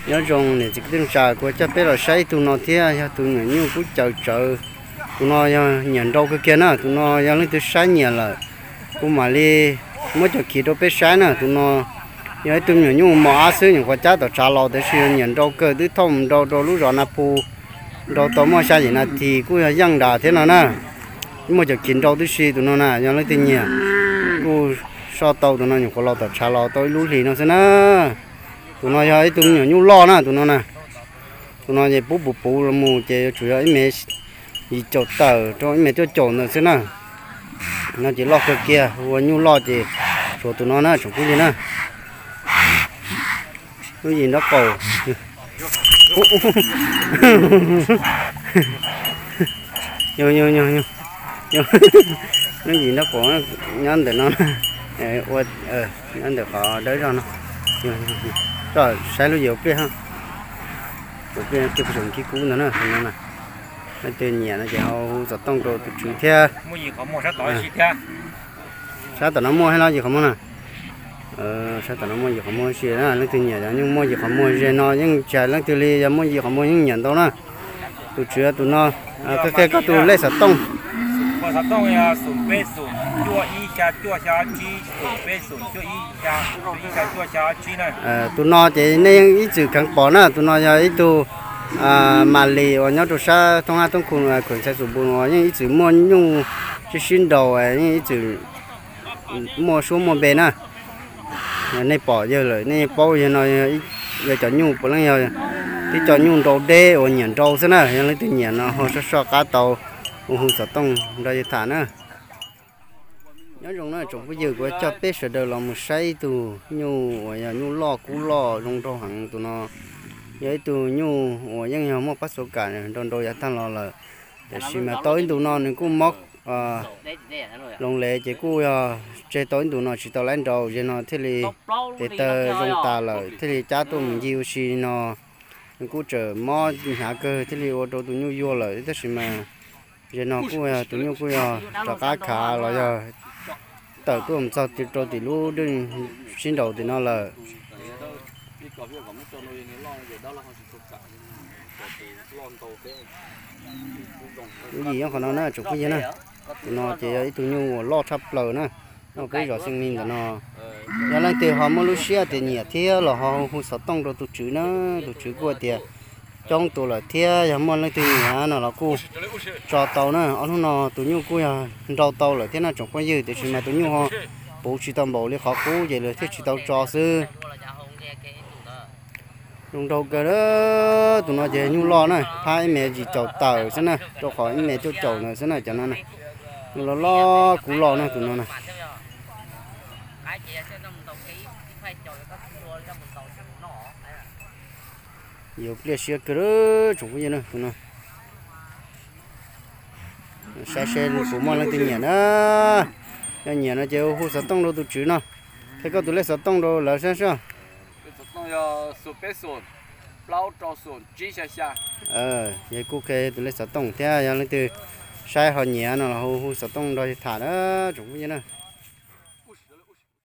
Nyob zoo niam txiv kwv tij neej tsa, kuv coj peb los saib ib tug no thiab, yog tus me nyuam nyuj kub caws tsawv. Tus no yog nyiam nrau kawg kiag na, tus no yog leej twg saib nyiam lawm, kuv mam li muab cov khiv rau peb saib na. Tus no yog ib tug me nyuam nyuj mos ab xwb, nyuam qhuav cab tom tshav los, tab sis yog nyiam nrau kawg, twb thauj mus nrau rau lub zos Na Phu, nrau tau muaj xya yim nas this kuj yog yeej nram thiab no na. Muaj cov khiv nrau tib si. Tus no na yog leej twg nyiam kuj soj tau, tus no nyuam qhuav los tom tshav los tau ib lub hlis no xwb na. Tus no yog ib tug me nyuam nyuj loj na, tus no na. Tus no ces pub puv puv los mus ces yuav tsum yog ib mev yim caum tawm rau ib mev cuaj caum ntawd xwb na. No ces loj kawg kiag, ua nyuj loj ces tshuav tus no na tsoom phooj ywg na. Lub yim nraub qaum. Lub yim nraub qaum nyob ntawm no, ua, nyob ntawm qhov dawb zog no. Saib lub yim pliaj, pliaj kiv kub ntawd na. Leej twg nyiam no ces ho hu xov tooj rau tus tswv thiab. Sab tom no muaj thiab los yim qhov muag na. Sab tom no muaj yim qhov muag si na, leej twg nyiam cov nyuj muaj yim qhov muag ze no yeej tsis hais leej twg li, yog muaj yim qhov muag yeej nyiam ntau na. Tus tswv tus no, qhia qhia koj tus lej xov tooj. Tus no ces nej yeej ib txwm kheev pom na, tus no yog ib tug Mas Lis uas nyob rau sab Thoob Hab Thoob Khu, khuem Xais Xus Npus uas yeej ib txwm muaj nyuj sib sib nraus, yeej ib txwm muaj suab muaj npe na. Nej pom yawg lawm nej yeej paub yawg no, yawg cov nyuj puav leej yog tib co nyuj nrau deb uas nyiam nrau xwb na. Yog leej twg nyiam no ho soj soj qab tau, hu hu xov tooj nrog yawg tham na. Nyob zoo na tsoom phooj ywg, kuv coj peb sawv daws los mus saib ib tug nyuj uas yog nyuj loj kub loj zoo nraug heev. Tus no yog ib tug nyuj uas yeej yog muaj pab xuav kam nrau nrau yav tag los lawm, tiam sis mas tau ib ntus no nws kuj mob loo lev ces kuj yog tseg tau ib ntus no tsis tau laib nrau, ze no thiaj li tes taw zoo tas lawm thiaj li cab tuaj mus ncig ua si no. Nws kuj tseem mob hnyav kawg thiaj li ua rau tus nyuj yuag lawm, tab sis mas ze no kuj yog tus nyuj kuj yog rov qab khav los yog tawm tuaj mus txog rau tim lub dej sib nraus tim no lawm. Lub yim nyob qhov no na tsoom phooj ywg na. Tus no ces yog ib tug nyuj uas loj tshaj plaws na, nyob peb zos Xeev Lis ntawm no. Yog leej twg ho muaj lub siab tias nyiam thiab los ho hu xov tooj rau tus tswv na, tus tswv kuj tias coob tus lawm thiab, yog muaj leej twg nyiam no los kuj tso tau na. Ob hnub no tus nyuj kuj yog nrau tau lawm thiab na tsoom phooj ywg, tiam sis mas tus nyuj ho puv tsis tau npaum li qhov qub ces lawv thiaj tsis tau tso xwb. Zoo nraug kawg, tus no ces nyuj loj na, phab ib mev yim caum tawm xwb na, rau qhov ib mev cuaj caum ntawd xwb na cov no na. Nyuj loj loj kub loj na tus no na. Yuav pliaj siab kawg tsoom phooj ywg na tus no. Saib seb puas muaj leej twg nyiam na. Yog nyiam no ces hu xov tooj rau tus tswv no, thiab koj tus lej xov tooj rau lawv saib seb. Yog kuj qhia tus lej xov tooj thiab, yog leej twg saib ho nyiam no los hu hu xov tooj nrog tham na tsoom phooj ywg na.